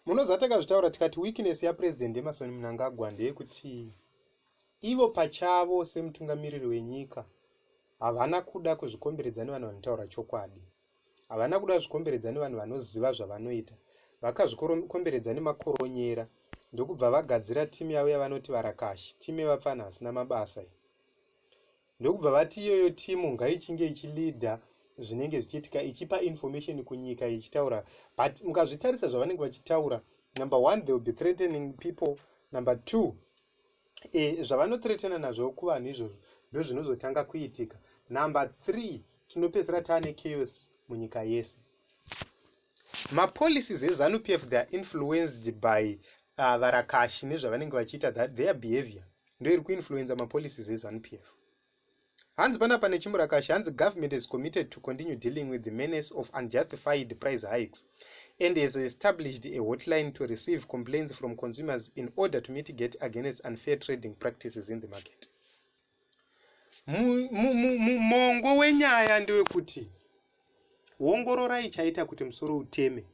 Munoziva, takazvitaura tikati weakness yaPresident Emmerson Mnangagwa ndeyekuti ivo pachavo semutungamiriri wenyika havana kuda kuzvikomberedza nevanhu vanotaura chokwadi, havana kuda kuzvikomberedza nevanhu vanoziva zvavanoita. Vakazvikomberedza nemakoronyera, ndokubva vagadzira timu yavo yavanoti varakashi, timu yevapfana vasina mabasa iyi, ndokubva vati iyoyo timu ngaichinge ichileada zvinenge zvichiitika, ichipa information kunyika, ichitaura. But mukazvitarisa zvavanenge vachitaura, number one, they will be threatening people. Number two, zvavanothreatena nazvo kuvanhu izvozvo ndo zvinozotanga kuitika. Number three, tinopedzisira taane chaos munyika yese. Mapolicies eZANU PF, they are influenced by varakashi nezvavanenge vachiita. That their behavior ndo iri kuinfluenza mapolicies eZANU PF. Hanzi panapa nechimurakashi, hanzi, "Government is committed to continue dealing with the menace of unjustified price hikes and has established a hotline to receive complaints from consumers in order to mitigate against unfair trading practices in the market." Mongo wenyaya ndewekuti ongororai chaita kuti musoro uteme.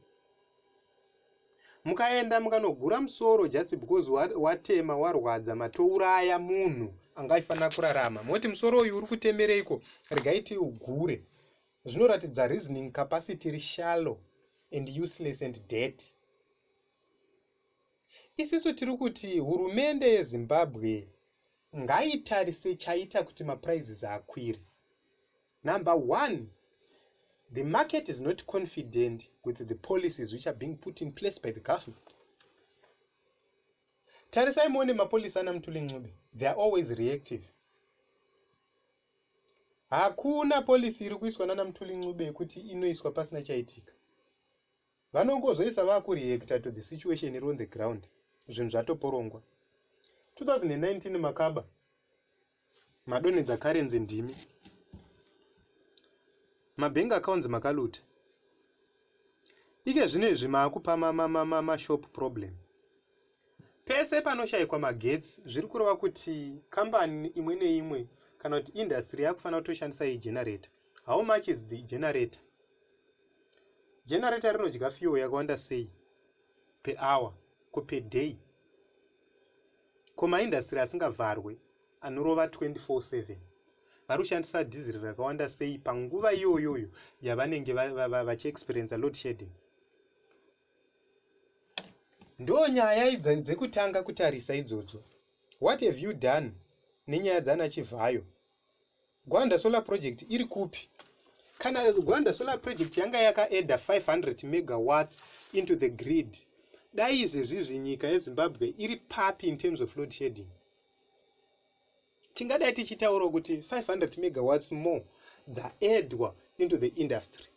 Mukaenda mukanogura musoro just because watema, warwadza, matouraya munhu angaifanira kurarama. Moti musoro uyu uri kutemereiko, regai tiugure. Zvinoratidza reasoning capacity iri shallow and useless and dirty. Isisu tiri kuti hurumende yeZimbabwe ngaitarise chaita kuti maprices akwire. Number one, the market is not confident with the policies which are being put in place by the government. Tarisai muone mapolicy ana Mthuli Ncube, they are always reactive. Hakuna policy iri kuiswa nana Mthuli Ncube yekuti inoiswa pasina chaitika. Vanongozoisa vakureacta to the situation iri on the ground, zvinhu zvatoporongwa. 2019 makaba, madonhedza currency ndimi, mabank accounts makaluta. Ike zvino izvi maakupa mashop problem. Pese panoshayikwa magetsi, zviri kureva kuti kambani imwe neimwe kana kuti industry yakufanira kutoshandisa igenerator. How much is the generator? Generator rinodya fuel yakawanda sei per hour, ko per day? Ko maindustry asingavharwe anorova 24/7 vari kushandisa dhiziri rakawanda sei panguva iyoyoyo yavanenge vachiexperienca load shedding? Ndo nyaya dzekutanga kutarisa idzodzo. What have you done nenyaya dzana Chivhayo? Gwanda Solar Project iri kupi? Kana Gwanda Solar Project yanga yakaadda 500 megawatts into the grid, dai izvezvizvi nyika yeZimbabwe iri papi in terms of load shedding? Tingadai tichitaura kuti 500 megawatts more dzaaddwa into the industry,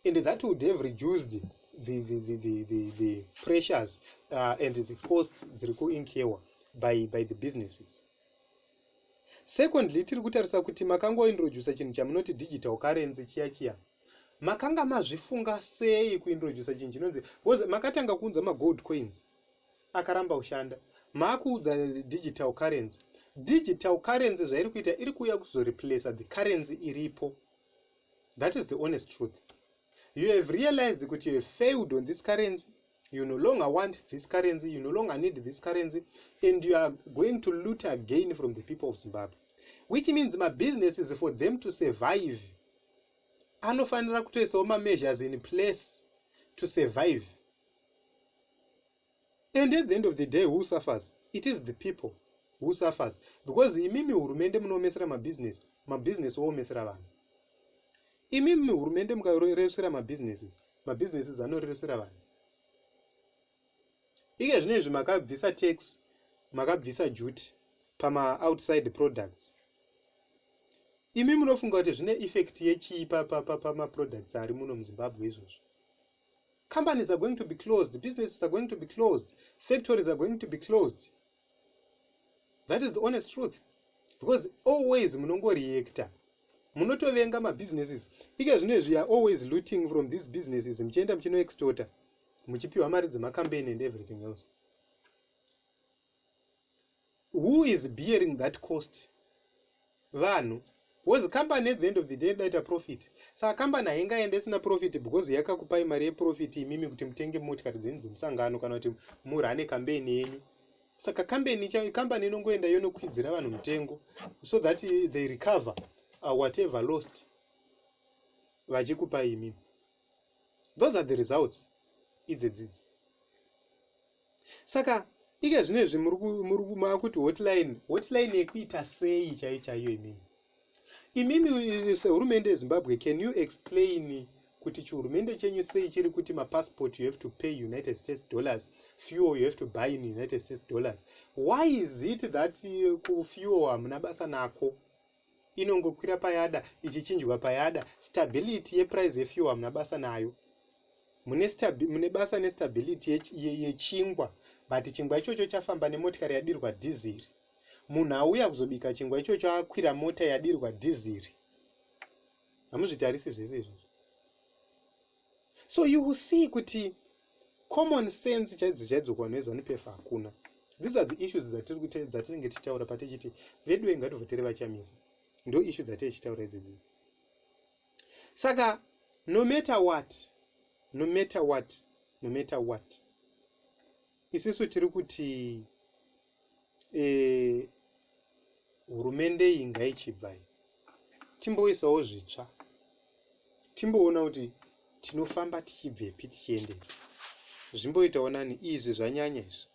and that would have reduced the pressures and the costs dziri kuincurwa by the businesses. Secondly, tiri kutarisa kuti makangointroduca chinhu chamunoti digital currency chiya chiya. Makanga mazvifunga sei kuintroduca chinhu chinonzi, because makatanga kuunza magold coins akaramba kushanda, maakuudza digital currency. Digital currency zvairi kuita, iri kuuya kuzoreplaca the currency iripo. That is the honest truth. You have realized kuti you have failed on this currency. You no longer want this currency, you no longer need this currency, and you are going to loot again from the people of Zimbabwe, which means mabusinesses, for them to survive, anofanira kutoisawo mameasures in place to survive. And at the end of the day, who suffers? It is the people who suffers, because imimi hurumende munoomesera mabhizinesi, mabhizinesi oomesera vanhu. Imimi hurumende mukareresera mabusinesses, mabusinesses anoreresera vanhu. Ike zvino izvi makabvisa tax, makabvisa duty pamaoutside products. Imi munofunga kuti zvine effect yechii pamaproducts ari muno muZimbabwe izvozvo? Companies are going to be closed, businesses are going to be closed, factories are going to be closed. That is the honest truth, because always munongoreacta, munotovenga mabusinesses. Ike zvino izvi are always looting from these businesses, muchienda muchinoextorta, muchipiwa mari dzemacampaign and everything else. Who is bearing that cost? Vanhu. Because company at the end of the day inoita profit. Saka company haingaende isina profit because yakakupai mari yeprofit imimi kuti mutenge motikari dzenyu dzemusangano kana kuti murane campaign yenyu. Saka company inongoenda yonokwidzira vanhu mutengo so that they recover whatever lost vachikupai imimi. Those are the results idzedzidzi. Saka ike zvinezvi muri makuti hotline, hotline yekuita sei chaiyo chaiyo imimi? Imimi sehurumende yeZimbabwe, can you explain kuti chihurumende chenyu sei chiri kuti mapassport you have to pay United States dollars, fuel you have to buy in United States dollars? Why is it that kufuel hamuna basa nako, inongokwira payada, ichichinjwa payada? Stability yeprice yefuel hamuna basa nayo. Mune basa nestability yechingwa, but chingwa ichocho chafamba nemotikari yadirwa dhiziri. Munhu auya kuzobika chingwa ichocho akwira mota yadirwa dhiziri. Hamuzvitarisi zvese izvozvo. So you will see kuti common sense chaidzo chaidzo kuvanhu veZANU PF hakuna. These are the issues dzatinenge tichitaura patichiti veduwe ngativhotere vaChamisa. Ndo issue dzatiri tichitaura idzedzidzi. Saka no matter what, no matter what, no matter what, isisu tiri kuti hurumende iyi ngaichibva iyi, timboisawo zvitsva, timboona kuti tinofamba tichibvepi tichiendepi. Zvimboitawo nani, izvi zvanyanya izvi.